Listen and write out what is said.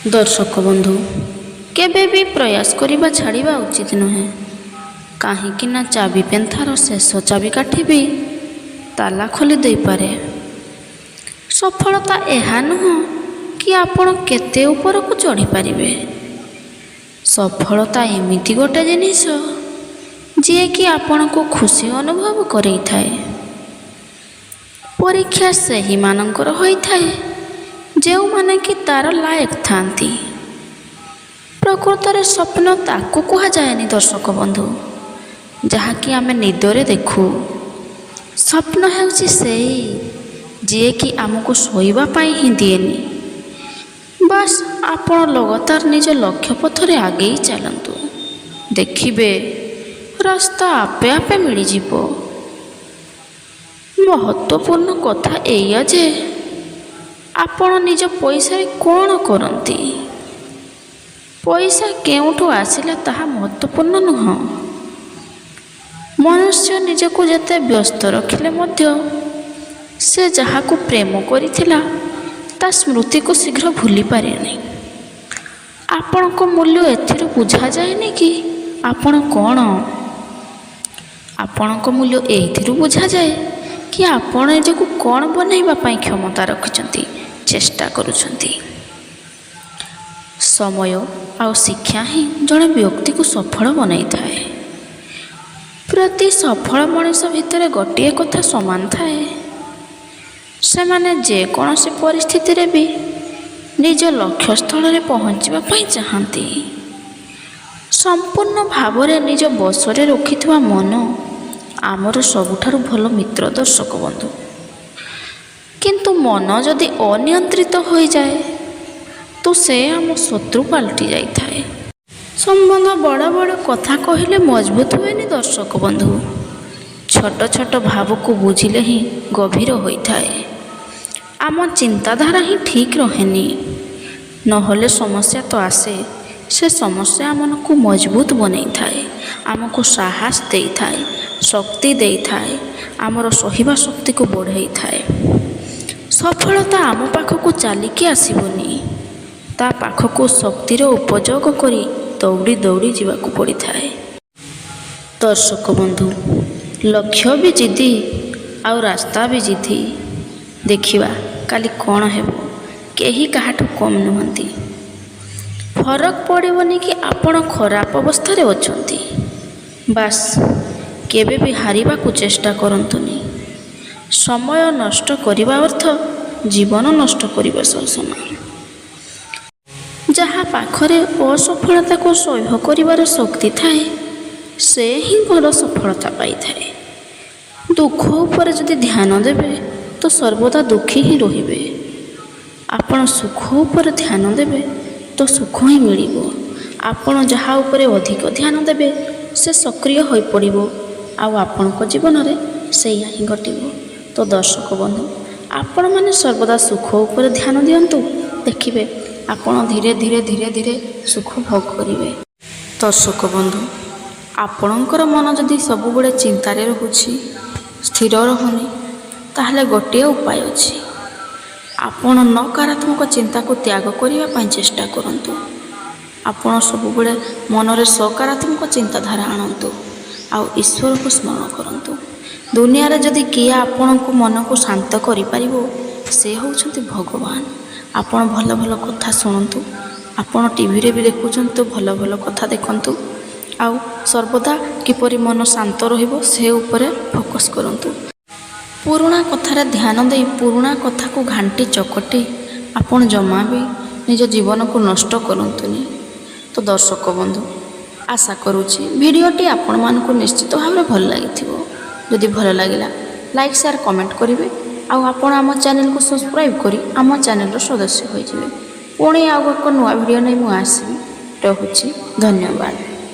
ଦର୍ଶକ ବନ୍ଧୁ, କେବେ ବି ପ୍ରୟାସ କରିବା ଛାଡ଼ିବା ଉଚିତ ନୁହେଁ, କାହିଁକି ନା ଚାବି ପେନ୍ଥାର ଶେଷ ଚାବିକାଠି ବି ତାଲା ଖୋଲି ଦେଇପାରେ। ସଫଳତା ଏହା ନୁହଁ କି ଆପଣ କେତେ ଉପରକୁ ଚଢ଼ିପାରିବେ। ସଫଳତା ଏମିତି ଗୋଟେ ଜିନିଷ, ଯିଏକି ଆପଣଙ୍କୁ ଖୁସି ଅନୁଭବ କରେଇଥାଏ। ପରୀକ୍ଷା ସେହିମାନଙ୍କର ହୋଇଥାଏ, ଯେଉଁମାନେ କି ତା'ର ଲାୟକ ଥାଆନ୍ତି। ପ୍ରକୃତରେ ସ୍ୱପ୍ନ ତାକୁ କୁହାଯାଏନି ଦର୍ଶକ ବନ୍ଧୁ, ଯାହାକି ଆମେ ନିଦରେ ଦେଖୁ। ସ୍ୱପ୍ନ ହେଉଛି ସେଇ, ଯିଏକି ଆମକୁ ଶୋଇବା ପାଇଁ ହିଁ ଦିଏନି। ବାସ୍, ଆପଣ ଲଗାତାର ନିଜ ଲକ୍ଷ୍ୟ ପଥରେ ଆଗେଇ ଚାଲନ୍ତୁ, ଦେଖିବେ ରାସ୍ତା ଆପେ ଆପେ ମିଳିଯିବ। ମହତ୍ତ୍ୱପୂର୍ଣ୍ଣ କଥା ଏଇଆ ଯେ ଆପଣ ନିଜ ପଇସାରେ କ'ଣ କରନ୍ତି। ପଇସା କେଉଁଠୁ ଆସିଲା, ତାହା ମହତ୍ତ୍ୱପୂର୍ଣ୍ଣ ନୁହଁ। ମନୁଷ୍ୟ ନିଜକୁ ଯେତେ ବ୍ୟସ୍ତ ରଖିଲେ ମଧ୍ୟ ସେ ଯାହାକୁ ପ୍ରେମ କରିଥିଲା, ତା ସ୍ମୃତିକୁ ଶୀଘ୍ର ଭୁଲିପାରେନି। ଆପଣଙ୍କ ମୂଲ୍ୟ ଏଥିରୁ ବୁଝାଯାଏନି କି ଆପଣ କ'ଣ। ଆପଣଙ୍କ ମୂଲ୍ୟ ଏଇଥିରୁ ବୁଝାଯାଏ କି ଆପଣ ନିଜକୁ କ'ଣ ବନାଇବା ପାଇଁ କ୍ଷମତା ରଖିଛନ୍ତି, ଚେଷ୍ଟା କରୁଛନ୍ତି। ସମୟ ଆଉ ଶିକ୍ଷା ହିଁ ଜଣେ ବ୍ୟକ୍ତିକୁ ସଫଳ ବନାଇଥାଏ। ପ୍ରତି ସଫଳ ମଣିଷ ଭିତରେ ଗୋଟିଏ କଥା ସମାନ ଥାଏ, ସେମାନେ ଯେକୌଣସି ପରିସ୍ଥିତିରେ ବି ନିଜ ଲକ୍ଷ୍ୟସ୍ଥଳରେ ପହଞ୍ଚିବା ପାଇଁ ଚାହାନ୍ତି। ସମ୍ପୂର୍ଣ୍ଣ ଭାବରେ ନିଜ ବଶରେ ରଖିଥିବା ମନ ଆମର ସବୁଠାରୁ ଭଲ ମିତ୍ର ଦର୍ଶକ ବନ୍ଧୁ। କିନ୍ତୁ ମନ ଯଦି ଅନିୟନ୍ତ୍ରିତ ହୋଇଯାଏ ତ ସେ ଆମ ଶତ୍ରୁ ପାଲଟି ଯାଇଥାଏ। ସମ୍ବନ୍ଧ ବଡ଼ ବଡ଼ କଥା କହିଲେ ମଜବୁତ ହୁଏନି ଦର୍ଶକ ବନ୍ଧୁ, ଛୋଟ ଛୋଟ ଭାବକୁ ବୁଝିଲେ ହିଁ ଗଭୀର ହୋଇଥାଏ। ଆମ ଚିନ୍ତାଧାରା ହିଁ ଠିକ୍ ରହେନି, ନହେଲେ ସମସ୍ୟା ତ ଆସେ। ସେ ସମସ୍ୟା ଆମକୁ ମଜବୁତ ବନେଇଥାଏ, ଆମକୁ ସାହସ ଦେଇଥାଏ, ଶକ୍ତି ଦେଇଥାଏ, ଆମର ସହିବା ଶକ୍ତିକୁ ବଢ଼େଇଥାଏ। ସଫଳତା ଆମ ପାଖକୁ ଚାଲିକି ଆସିବନି, ତା ପାଖକୁ ଶକ୍ତିର ଉପଯୋଗ କରି ଦୌଡ଼ି ଦୌଡ଼ି ଯିବାକୁ ପଡ଼ିଥାଏ। ଦର୍ଶକ ବନ୍ଧୁ, ଲକ୍ଷ୍ୟ ବି ଜିଦି ଆଉ ରାସ୍ତା ବି ଜିଦି। ଦେଖିବା କାଲି କ'ଣ ହେବ। କେହି କାହାଠୁ କମ୍ ନୁହନ୍ତି। ଫରକ ପଡ଼ିବନି କି ଆପଣ ଖରାପ ଅବସ୍ଥାରେ ଅଛନ୍ତି। ବାସ୍, କେବେ ବି ହାରିବାକୁ ଚେଷ୍ଟା କରନ୍ତୁନି। ସମୟ ନଷ୍ଟ କରିବା ଅର୍ଥ ଜୀବନ ନଷ୍ଟ କରିବା ସହ ସମାନ। ଯାହା ପାଖରେ ଅସଫଳତାକୁ ସହ୍ୟ କରିବାର ଶକ୍ତି ଥାଏ, ସେ ହିଁ ବଡ଼ ସଫଳତା ପାଇଥାଏ। ଦୁଃଖ ଉପରେ ଯଦି ଧ୍ୟାନ ଦେବେ ତ ସର୍ବଦା ଦୁଃଖୀ ହିଁ ରହିବେ। ଆପଣ ସୁଖ ଉପରେ ଧ୍ୟାନ ଦେବେ ତ ସୁଖ ହିଁ ମିଳିବ। ଆପଣ ଯାହା ଉପରେ ଅଧିକ ଧ୍ୟାନ ଦେବେ, ସେ ସକ୍ରିୟ ହୋଇପଡ଼ିବ ଆଉ ଆପଣଙ୍କ ଜୀବନରେ ସେଇଆ ହିଁ ଘଟିବ। ତ ଦର୍ଶକ ବନ୍ଧୁ, ଆପଣମାନେ ସର୍ବଦା ସୁଖ ଉପରେ ଧ୍ୟାନ ଦିଅନ୍ତୁ, ଦେଖିବେ ଆପଣ ଧୀରେ ଧୀରେ ଧୀରେ ଧୀରେ ସୁଖ ଭୋଗ କରିବେ। ଦର୍ଶକ ବନ୍ଧୁ, ଆପଣଙ୍କର ମନ ଯଦି ସବୁବେଳେ ଚିନ୍ତାରେ ରହୁଛି, ସ୍ଥିର ରହୁନି, ତାହେଲେ ଗୋଟିଏ ଉପାୟ ଅଛି। ଆପଣ ନକାରାତ୍ମକ ଚିନ୍ତାକୁ ତ୍ୟାଗ କରିବା ପାଇଁ ଚେଷ୍ଟା କରନ୍ତୁ। ଆପଣ ସବୁବେଳେ ମନରେ ସକାରାତ୍ମକ ଚିନ୍ତାଧାରା ଆଣନ୍ତୁ ଆଉ ଈଶ୍ୱରକୁ ସ୍ମରଣ କରନ୍ତୁ। ଦୁନିଆରେ ଯଦି କିଏ ଆପଣଙ୍କୁ ମନକୁ ଶାନ୍ତ କରିପାରିବ, ସେ ହେଉଛନ୍ତି ଭଗବାନ। ଆପଣ ଭଲ ଭଲ କଥା ଶୁଣନ୍ତୁ। ଆପଣ ଟିଭିରେ ବି ଦେଖୁଛନ୍ତି ତ ଭଲ ଭଲ କଥା ଦେଖନ୍ତୁ ଆଉ ସର୍ବଦା କିପରି ମନ ଶାନ୍ତ ରହିବ, ସେ ଉପରେ ଫୋକସ୍ କରନ୍ତୁ। ପୁରୁଣା କଥାରେ ଧ୍ୟାନ ଦେଇ, ପୁରୁଣା କଥାକୁ ଘାଣ୍ଟି ଚକଟି ଆପଣ ଜମା ବି ନିଜ ଜୀବନକୁ ନଷ୍ଟ କରନ୍ତୁନି। ତ ଦର୍ଶକ ବନ୍ଧୁ, ଆଶା କରୁଛି ଭିଡ଼ିଓଟି ଆପଣମାନଙ୍କୁ ନିଶ୍ଚିତ ଭାବରେ ଭଲ ଲାଗିଥିବ। ଯଦି ଭଲ ଲାଗିଲା, ଲାଇକ୍, ସେୟାର, କମେଣ୍ଟ କରିବେ ଆଉ ଆପଣ ଆମ ଚ୍ୟାନେଲକୁ ସବସ୍କ୍ରାଇବ୍ କରି ଆମ ଚ୍ୟାନେଲର ସଦସ୍ୟ ହୋଇଯିବେ। ପୁଣି ଆଉ ଏକ ନୂଆ ଭିଡ଼ିଓ ନେଇ ମୁଁ ଆସିବି। ରହୁଛି, ଧନ୍ୟବାଦ।